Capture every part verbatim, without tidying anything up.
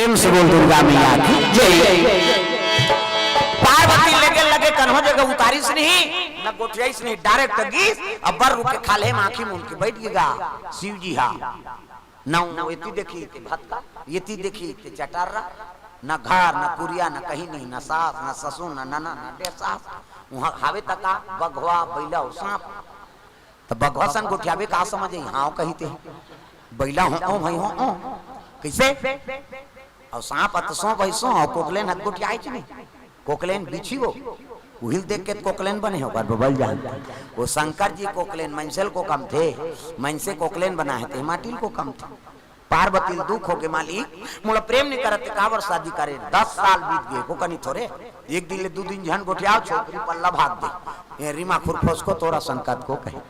प्रेम से बोल दुर्गा मैया की जय। पार्वती लेगे लगे कन्हो जगह उतारिस नहीं, न गोठियाइस नहीं, डायरेक्ट गीस, अब्बर रुके खाल्हे म आँखी मूंद के बइठ गे गा शिव जी हा। न एती देखी ते भतका, एती देखी ते चटर्रा, न घर, न कुरिया, न कहीं नहीं, न सास, न ससुर, न नना, न डेसास। उहाँ हावे तका बघवा, बइला अउ सांप। त बघवा सन गोठियाबे का समझ आई? हाँ कहिते। बइला हो ओ भाई हो ओ। कइसे? अउ सांप अत सो भाई सो, अउ कोकलेन हत गोठियाइच नहीं। कोकलेन बिछी वो। उहिल देख के त कोकलेन बने हो, पर बबल जान। वो शंकर जी कोकलेन, मनसेल को कम थे। मनसे कोकलेन बनाए थे, माटिल को कम थे। पार्वती ल दुख होगे, मालिक, मोला प्रेम नहीं करत, काबर शादी करे? दस साल बीत गे, को कनी थोरे। एक दिन ले दू दिन झन गोठियाव, छोकरी पल्ला भाग दे। ए, रीमा खुरफोस को तोरा संकत को कहे।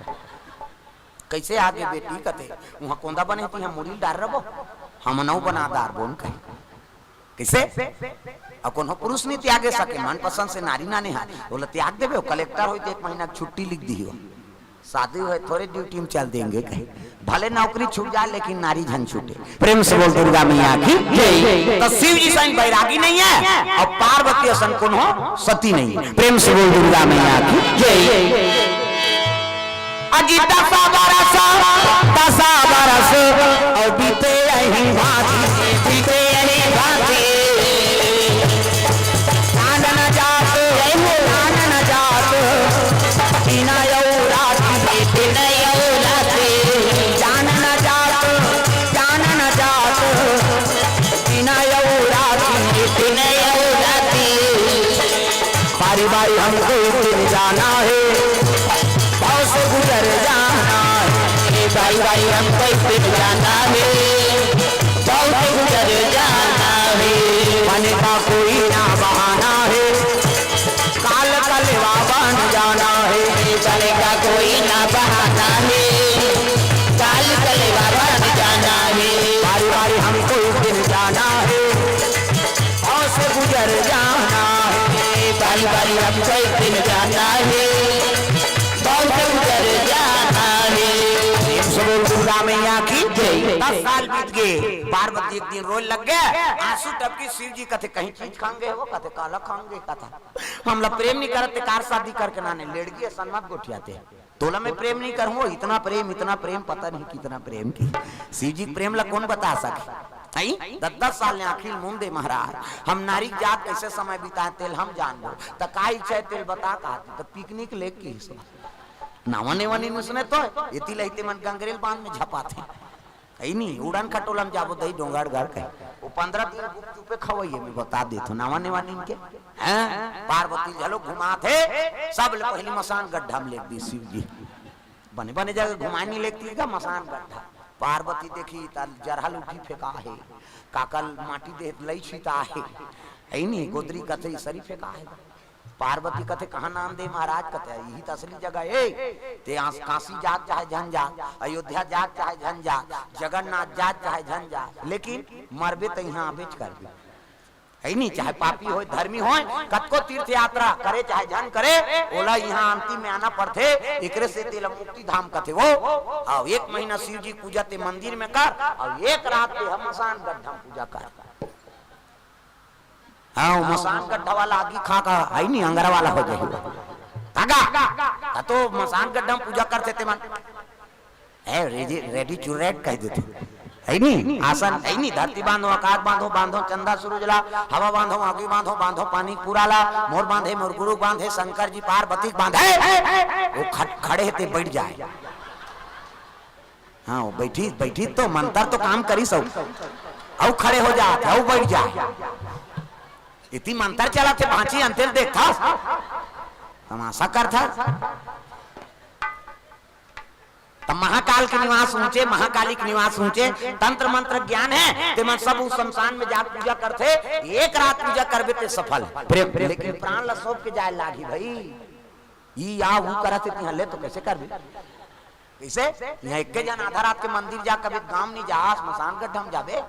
कइसे आगे बेटी कथे, उहाँ कोंदा बने तिहाँ मुड़ी डार रबो, हम नौ बना दार बोन कहे। कइसे? अउ कोनो पुरुष नहीं त्यागे सके, मनपसंद से नारी नाने हाथ, ओला त्याग देबे, वो कलेक्टर होई त एक महीना के छुट्टी लिख दिही हो। शादी होए, थोरे ड्यूटी में चल देंगे कहे। भले नौकरी छूट जाए, लेकिन नारी झन छूटे। प्रेम से बोल दुर्गा मैया की जय। त शिव जी सन बैरागी नहीं है, अउ पार्वती असन कोनो सती नहीं है। प्रेम से बोल दुर्गा मैया की जय। अजी दसा बरस, दसा बरस, अउ बीते यही भांति, बीते यही भांति। चांद न जात, चांद न जात, बिना यौ रात, बिना यौ रात। चांद न जात, चांद न जात, बिना यौ रात, बिना यौ रात। बारी बारी हमको एक दिन जाना है, भव से गुजर जाना है। बारी बारी हमको एक दिन जाना है, भव से गुजर जाना है। मरने का कोई ना बहाना है, काल का लेवा बन जाना है। मरने का कोई ना बहाना है, काल का लेवा बन जाना है। बारी बारी हमको एक दिन जाना है, भव से गुजर जाना है। बारी बारी हमको एक दिन जाना है, भव से गुजर जाना है। प्रेम से बोल दुर्गा मैया की जय। दस साल बीत गे, पार्वती एक दिन रोए लग गे, आंसू टपकी। शिव जी कथे, कहीं चीज खांगे हो? कथे, काला खांगे? कथा, हमला प्रेम नहीं करत ते कार शादी करके नाने लेड़गी असन मत गोठियाते। तोला मैं प्रेम नहीं करूंगा, इतना प्रेम, इतना प्रेम, पता नहीं कितना प्रेम की। शिव जी के प्रेम ला कौन बता सके? आई दस दस साल ने आखिर मुंदे महाराज, हम नारी जात कैसे समय बिताए तेल हम जानबो। त का इच्छा है तेल बता, कहा त पिकनिक लेके हिस्सा। नावा नेवा नहीं सुने तो एती लहिते मन गंगरेल बांध में झपाथे। अई नी, उड़न खटोला में जाबो दई डोंगरगढ़ कहे। वो पंद्रह दिन गुपचुपे खवइए, मैं बता देत हूँ, नावा नेवा नीन के। हैं? पार्वती घलो घुमात हे, सब ले पहली मसान गड्ढा में लेग दी शिव जी। बने बने जगह घुमाए नहीं लेगती का मसान गड्ढा। पार्वती देखी त जरहल उठी फेंका हे, काकल माटी देह लई छिता हे। अई नी, गोदरी कथई सरी फेंका हे। पार्वती कथे, "कहाँ नाम दे महाराज?" कथे, "यही त असली जगह हे। ते आस-, काशी जात चाहे झन जात, अयोध्या जात चाहे झन जात, जगन्नाथ जात चाहे झन जात, लेकिन मरबे त इहाँ आबेच करबे।" हे नी, चाहे पापी होय, धर्मी होय, कतको तीर्थ यात्रा करे चाहे झन करे, ओला इहाँ अंतिम में आना पड़थे। एकरे से तेला मुक्ति धाम कथे वो। हाँ, एक महीना शिव जी पूजा ते मंदिर में कर, अउ एक रात ते हम मसान गड्ढा में पूजा कर। हाँ, वो मसान गड्ढा वाला आगी खा का, हे नी, अंगरा वाला हो जाही। तागा, त तो मसान गड्ढा में पूजा करथे ते मन। ए, ready, ready to red कह देथे। हे नी, आसन, हे नी, धरती बांधो, आकाश बांधो, बांधो चंदा सूरज ला, हवा बांधो, आगी बांधो, बांधो पानी पूरा ला, मोर बांधे, मोर गुरु बांधे, शंकर जी पार्वती बांधे। वो खट-, खड़े हे ते बैठ जाए। हाँ, वो बैठी, बैठी तो मंतर तो काम करिस, अउ खड़े हो जात हे, अउ बैठ जात हे। इतनी मंतर चलत हे, भांची अंतेल देखथस, तमाशा करथस। त महाकाल के निवास ऊंचे, महाकाली के निवास ऊंचे, तंत्र मंत्र ज्ञान हे, ते मन सब उस शमशान में जाके पूजा करथे, एक रात पूजा करबे ते सफल हे। प्रेम, लेकिन प्राण ला सौंप के जाए लागही भाई। ई या ऊ करत हे, तिहां ले तो कैसे करबे? कैसे? इहां एके जन आधा रात के मंदिर जा, कभी गांव नहीं जा, श्मशान गड्ढा में जाबे।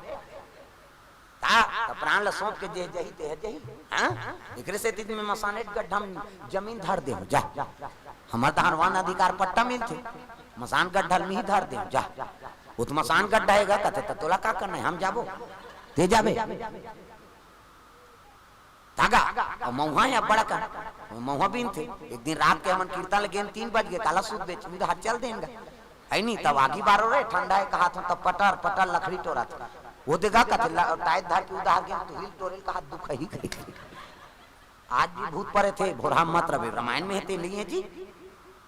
ता, त प्राण ल सौंप के जे जही, ते ह जही। हाँ? एकरे सेती में मसानेट गड्ढा में जमीन धर दे हो, जा। हमर तहां वन अधिकार पट्टा मिलथे। मसान गड्ढा ल मिही धर दे हो, जा। वो तो मसान गड्ढा हे गा, कथे, त तोला का करना हे? हम जाबो। ते जाबे। धागा, अउ मउहा हे बड़का, मउहा बीनथे। एक दिन रात के हमन कीर्तन ले गेन, तीन बज गे, काला सूत बेच, उधार चल देन गा। है नी, तब आगी बारो रे, ठंडा हे, कहात हंव, तब पटर, पटर लकड़ी टोरत। वो देगा कथे, ल-, टाइट धर के उधार गेन, तू हिल टोरे ल कहात दुख ही कही। आज भी भूत परेत हे, भोरहा मत रबे, रामायण में हे ते नहीं हे जी।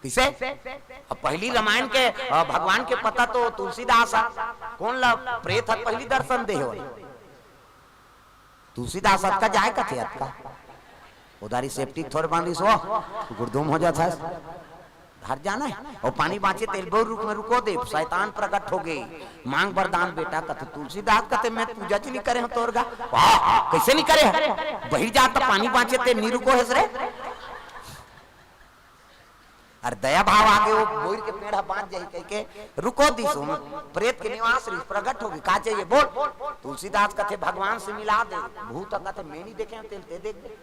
किसे? अब पहली रामायण के, अ, भगवान के पता तो तुलसीदास हे। कोन ला प्रेत ह पहली दर्शन दे हो? तुलसीदास अतका जाए कथे अतका। उधारी सेफ्टी थोड़े बांधिस हो, गुड़दुम हो जात हस। घर जाना हे। अउ पानी बांचे तेल बहु रुख में रुको दे, शैतान प्रकट हो गे। मांग वरदान बेटा कथे, तुलसीदास कथे, मैं पूजा च नहीं करे हंव तोर गा। वाह, कैसे नहीं करे हस? बहिर जात पानी बांचे ते नहीं रुको हेस रे। अरे दया भाव आगे वो बोइर के पेड़ ह बांच जाही कहिके रुको दिस, ओमे प्रेत के निवास रहिस, प्रकट हो गे। का चाहिए बोल? तुलसीदास कथे, भगवान से मिला दे। भूत ह कथे, मैं नहीं देखे हंव तेल, ते देख दे।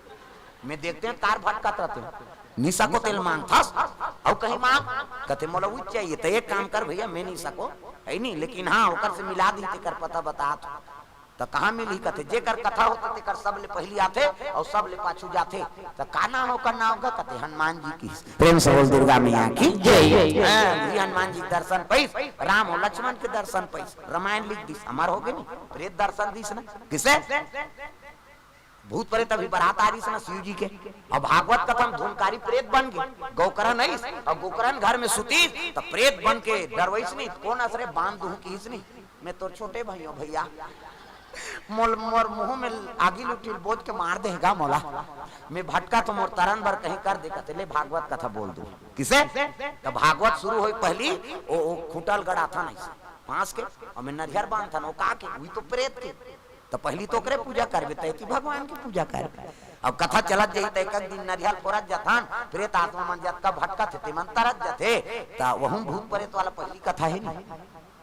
मैं देखते हंव तार भटकत रहिथे। नहीं सको तेल मांगथस, अउ कहीं मांग। कथे, मोला उच चाहिए, त एक काम कर भैया, मैं नहीं सको, है नहीं, लेकिन हाँ, ओकर से मिला दी, तेकर पता बतात हंव। त कहाँ मिलही कथे, जेकर कथा होथे तेकर सबले पहिली आथे अउ सबले पाछू जाथे। त का नाम ओकर नाम का कथे, हनुमान जी की। प्रेम से बोल दुर्गा मैया की जय। हाँ, जी हनुमान जी के दर्शन पइस, राम अउ लक्ष्मण के दर्शन पइस, रामायण लिख दिस, अमर हो गे नी, प्रेत दर्शन दिस ना। किसे? भूत प्रेत अभी बरात आ रहिस ना शिव जी के, अउ भागवत कथा म धुनकारी प्रेत बन गे, गोकरण अइस, अउ गोकरण घर में सुतिस, त प्रेत बन के डरवइस नी, कोन अस रे, बांध दूहूं किहिस नी। मैं तोर छोटे भाई हंव भैया, मोल, मोर मुंह में आगी लुटिल बोझ के मार देगा मोला। मैं भटकत हंव, मोर तरन बर कहीं कर दे कथे, ले भागवत कथा बोल दूं। किसे? त भागवत शुरू होय पहली, ओ, ओ खूंटा ल गड़ाथन अइसे, पास के, अउ मैं नरियर बांधथन, ओ का के, उही तो प्रेत के। त पहली तो ओकरे पूजा करबे, तैती भगवान के पूजा करबे। अब कथा चलत जाही, त एक, एक दिन नरियर फोरत जाथन, प्रेत आत्मा मन जतका भटकत हे, ते मन तरत जाथे, त वहू भूत प्रेत वाला पहली कथा हे नी।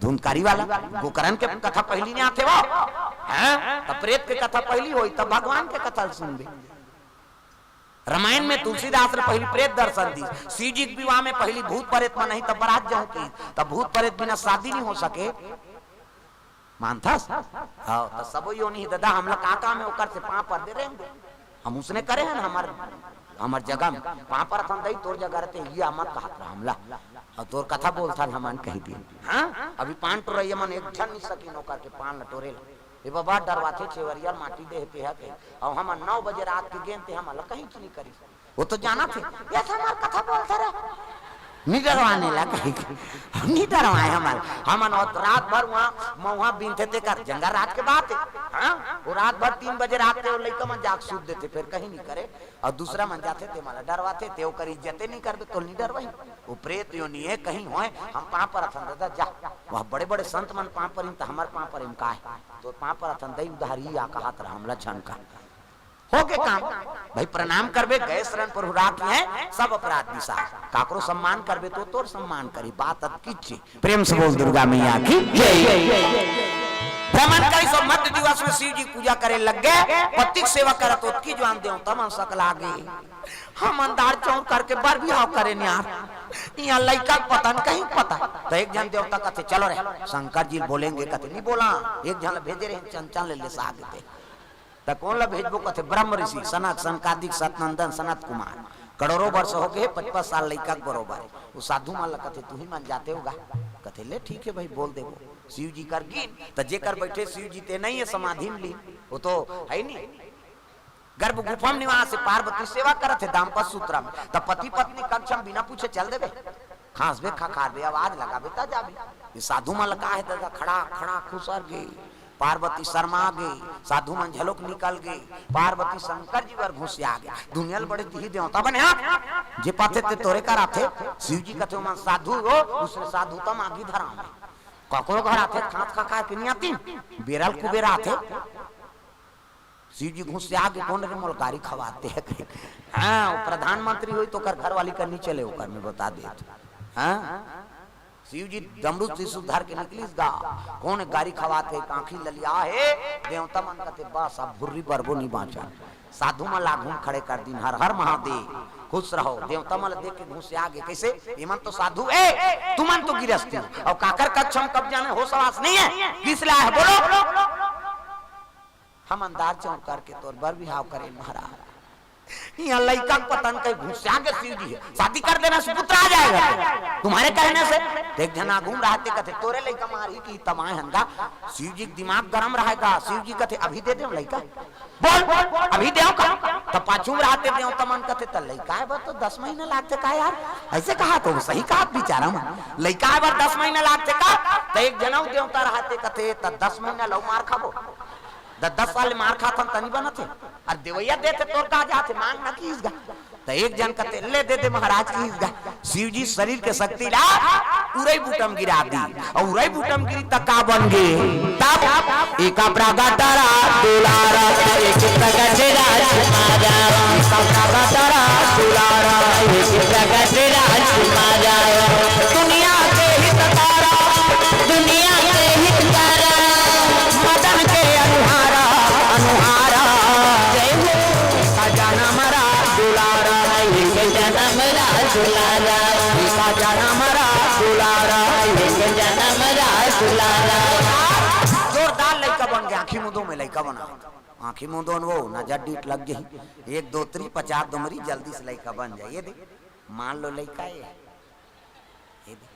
धुंधकारी वाला, गोकरण के कथा पहिली नहीं आथे वो? हैं? त प्रेत के कथा पहिली होही, तब भगवान के कथा सुनबे। रामायण में तुलसीदास ने पहिली प्रेत दर्शन दिस, शिव जी के विवाह में पहिली भूत प्रेत मन आही, तब बरात जाहूं किहिस, तब भूत प्रेत बिना शादी नहीं हो सके। मानथस? हाँ, त सबो योनि हे ददा, हमला का काम हे ओकर से, पांव पर दे रहे हैं। हम उसने करे हन, हमर, हमर जगह में पांव परथन दई, तोर जगह रहिते, ये मत कहत रह हमला। अउ तोर कथा बोलथन हमन कहि दिए। हाँ? अभी पान टोरइया मन एक झन नहीं सकिन ओकर के पान ल टोरे ला। ए बाबा, डरवाथे छेवरिया ल माटी दे हे तेहा कहि। अउ हमन नौ बजे रात के गेन ते हमन ल कहीं नहीं करिस। वो तो जानथे, ये तो हमर कथा बोलथे रे। नहीं डरवाने ला कहीं के। हम नहीं डरवाए हमन। हमन वो रात भर वहाँ मउहा बीनथे तेकर जंगल रात के बात हे। हाँ? वो रात भर तीन बजे रात के वो लइका मन जाग सूत देथे, फिर कहीं नहीं करे। अउ दूसरा मन जाथे, ते मन ला डरवाथे, ते ओकर इज्जते नहीं करबे, तो नहीं डरवाही। वो प्रेत योनि हे, कहीं होय, हम पांव परथन ददा, जा। वह बड़े-बड़े संत मन पांव परिन, त हमर पांव परिन का हे? तो पांव परथन दई उधारी आ कहत रह, हमला झन का। हो गे काम। भाई प्रणाम करबे, गए शरण प्रभु राखिहैं, सब अपराध बिसार। काकरो सम्मान करबे तो तोर सम्मान करी, बात अतकीच हे। प्रेम से बोल दुर्गा मैया की जय। भ्रमण करिस अउ मध्य दिवस में शिव जी पूजा करे लग गे, पति के सेवा करत ओतकी जुवान देवता मन सकला गे। हमन दार चौर करके बर बिहाव करेन यार, इहाँ लइका के पता न कहीं पता। त एक झन देवता कथे, चलो रे, शंकर जी बोलेंगे, कथे, नहीं बोला, एक झन ल भेजे रहे, चंचल ले, ले सा देते। त कोन ल भेजबो कथे, ब्रह्म ऋषि, सनक, सनकादिक, सतनंदन, सनत कुमार। करोड़ों वर्ष हो गे, पचपन साल लइका के बरोबर। वो साधु मन ल कथे, तुही मन जाते हो गा? कथे, ले ठीक हे भाई, बोल देबो। शिव जी कर गिन, त जेकर बैठे शिव जी ते नहीं हे, समाधि में लीन, वो तो हे नहीं। गर्भ गुफा में निवास हे, पार्वती सेवा करत हे, दाम्पत्य सूत्र में। त पति पत्नी कक्ष में बिना पूछे चल देबे? खांसबे, खखारबे, आवाज लगाबे, त जाबे। ये साधु मन ल का हे ददा, खड़ा, खड़ा खुसर गे। पार्वती शर्मा गे, साधु मन झलोक निकल गे, पार्वती शंकर जी बर घुसिया गे। दुनिया ल बड़े तिही देवता बने, हाँ? जे पाथे ते तोरे कर आथे। शिव जी कथे, "ओमन साधु हो, उसने साधु त मांगी धराम।" ककरो घर आथे, खांस खखार के नहीं आतिन, बेरा ल कुबेरा आथे। शिव जी घुसिया गे, "कोन रे मोला गारी खवाथे?" हाँ, वो प्रधानमंत्री होही त ओकर घरवाली कर नहीं चले, ओकर मैं बता देत। हाँ? शिव जी डमरू त्रिशूल धर के निकलिस गा, कोन गारी खवाथे, कांखी ललिया हे, देवता मन कथे, "बस अब भुर्री बरबो नहीं बांचा।" साधु मन ल आघू म खड़े कर दिन, "हर हर महादेव, खुश रहो।" देवता मन ल देख के घुसिया गे, कैसे? "एमन तो साधु हे, तुमन तो गिरस्ती हो, अउ काकर कक्ष म कब जाने होश हवास नहीं हे, किस ला हे बोलो?" हम अंदाज चौर करके तोर बर बिहाव करे महाराज। इहाँ लइका के पतन कहीं घुसिया के शिव जी हे, शादी कर देना से पुत्र आ जाएगा तुम्हारे कहने से। तो एक झन आगू म रहते कथे, "तोरे लइका मारही कि तमाय हन गा।" शिव जी के दिमाग गरम रहेगा। शिव जी कथे, "अभी दे देव लइका।" "बोल, अभी देव का?" त पाछू म रहते देवता मन कथे, "त लइका आए बर तो दस महीना लागथे का यार?" ऐसे कहा तो सही कहा बिचारा मन, "लइका आए बर दस महीना लागथे का?" त एक झन अउ देवता रहते कथे, "त दस महीना लउ मार खाबो, द-, दस साल मार खाथन तनी बनथे, अउ देवइया देथे तोर का जाथे, मांग ना किहिस गा।" त एक झन कथे, "ले दे दे महाराज," किहिस गा। शिव जी शरीर के शक्ति ला उरई बूटा म गिरा दी, अउ उरई बूटा म गिरी त का बन गे? तब एका प्रगट रहा दुलारा, एक प्रगट राजकुमारा। एका प्रगट रहा दुलारा, एक प्रगट राजकुमारा। दुनिया के हितकारा, दुनिया के हितकारा, मदन के अनुहारा, अनुहारा। जय हो। एका जनम रा दुलारा, एक जनम रा दुलारा। एका जनम रा दुलारा, एक जनम रा दुलारा। जोरदार लइका बन गे, आँखी मुंदो में लइका बना। आँखी मुंदो न वो, नजर डीठ लग गई। एक दो त्री, पचास दुमरी, जल्दी से लइका बन जाए। ये दे, मान लो लइका ये। ये दे,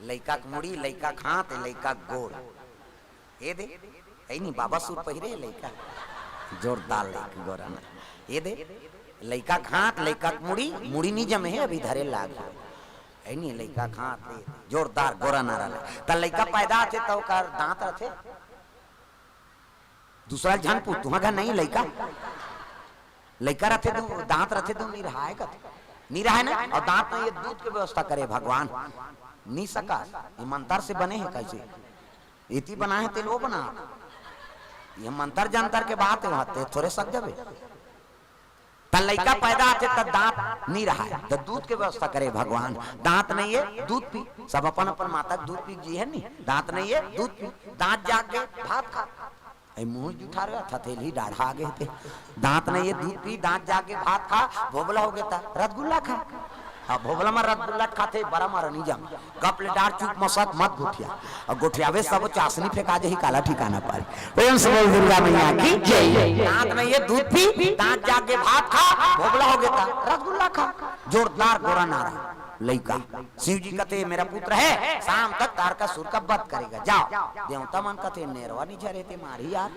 लइका के मुड़ी, लइका के हाथ, लइका के गोड़। ये दे, है नी बाबा सूट पहिरे लइका। जोरदार लइका गोरा ना। ये दे, लइका के हाथ, लइका के मुड़ी, मुड़ी नी जमे हे, अभी धरे लाग। है नी लइका के हाथ, ये जोरदार गोरा नारा ले। त लइका पैदा होथे त ओकर दांत रथे। दूसरा झन पूछ, तुँहर घर नहीं लइका? लइका रथे दू, दांत रथे दू, नी रहाय कथे। नी रहाय ना, अउ दांत नहीं हे, दूध के व्यवस्था करे भगवान। नी सकस, ये मंतर से बने हे कैसे? एती बनाए हे, तेल वो बना। ये मंतर जंतर के बात हे, वहाँ ते थोरे सक जाबे। त लइका पैदा होथे त दांत नी रहाय, त दूध के व्यवस्था करे भगवान। दांत नहीं हे, दूध पी, सब अपन अपन माता के दूध पी के जी हे नी। दांत नहीं हे, दूध पी, दांत जाग गे, भात खा। ए मुंह जुठा रहा था, थेली डाढ़ा गे ते। दांत नहीं हे, दूध पी, दांत जाग गे, भात खा, भोबला हो गे त रसगुल्ला खा। हाँ, भोबला म रसगुल्ला खाथे, बरा म नहीं जाम। गप ले डार चुप मसक मत गोठिया। अउ गोठियाबे सब चासनी फेंका जाही, काला ठिकाना पारी। प्रेम से बोल दुर्गा मैया की जय। दांत नहीं हे, दूध पी, दांत जाग गे, भात खा, भोबला हो गे त रसगुल्ला खा। जोरदार गोरा नारा। लइका, शिव जी कथे, "मेरा पुत्र है, शाम तक तारकासुर का वध करेगा, जाओ।" देवता मन कथे, "नेरवा नी झरे ते मारही यार,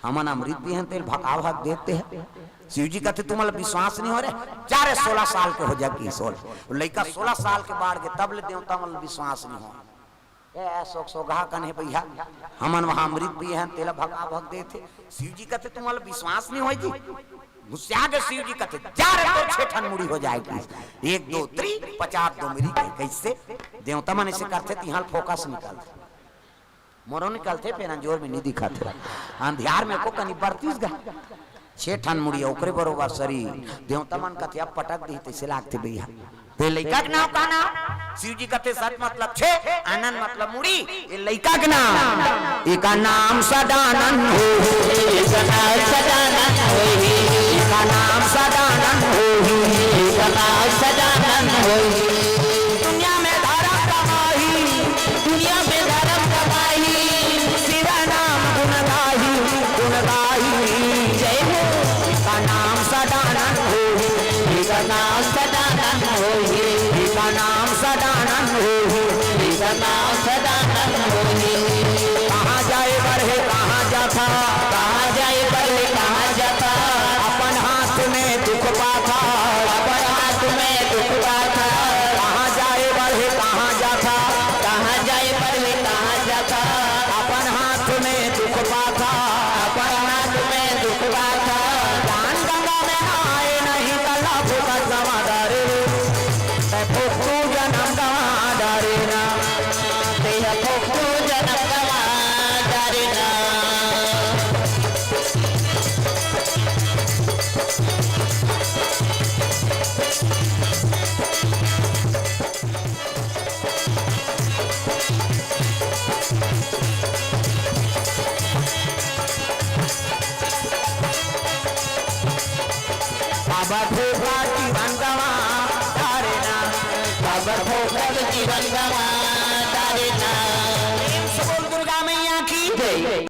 हमन अमृत पीहन तेल भका भक देते हैं।" शिव जी कथे, "तुमन ला विश्वास नहीं हो रे, जा रे, सोलह साल के हो जा कि सोलह।" लइका सोलह साल के बाढ़ गे, तब ले देवता मन ला विश्वास नहीं हो। ए, सोक सोगहा कन हे भैया, हमन वहाँ अमृत पीहन, तेला भका भक देथे। शिव जी कथे, "तुमन ला विश्वास नहीं होय जी?" गुस्सा गे शिव जी कथे, "जा रे, तोर छे ठन मुड़ी हो जाए।" एक दो त्री, पचास दुमरी के, कैसे? देवता मन ऐसे करथे, तिहाँ फोकस निकलथे। मोरो निकलथे, फेर अंजोर में नहीं दिखत हे। अंधियार में को कनी बरतीस गा। छे ठन मुड़ी, ओकरे बरोबर शरीर। देवता मन कथे, "अब पटक दिही, तैसे लागथे भैया।" ते लइका के नाम का नाम? शिव जी कथे, "सत मतलब छे, आनंद मतलब मुड़ी।" ये लइका के नाम, एका नाम सदानंद होही। एका नाम सदानंद होही। एका नाम सदानंद होही। एका नाम सदानंद होही। दुनिया में धर्म कमाही, दुनिया में धर्म कमाही, शिव नाम गुण गाही, गुण गाही। जय हो। एका नाम सदानंद होही। एका नाम सदानंद होही। एका नाम सदानंद होही। एका नाम सदानंद होही। कहाँ जाए बर हे, कहाँ जाथा? कहाँ जाए बर हे, कहाँ जाथा? अपन हाथ में दुख पाथा। अपन हाथ में दुख पाथा। कहाँ जाए बर हे, कहाँ जाथा? कहाँ जाए बर हे, कहाँ जाथा? अपन हाथ में दुख पाथा। अपन हाथ में दुख पाथा। जान गंगा में नहाए नहीं, त ला फोकट गंवा डारे। ते फोकटू जनम गंवा डारे ना। ते फोकटू जनम गंवा डारे ना। बाबा धोखा जीवन गंवा डारे ना। बाबा धोखा जीवन गंवा डारे ना। प्रेम से बोल दुर्गा मैया की जय।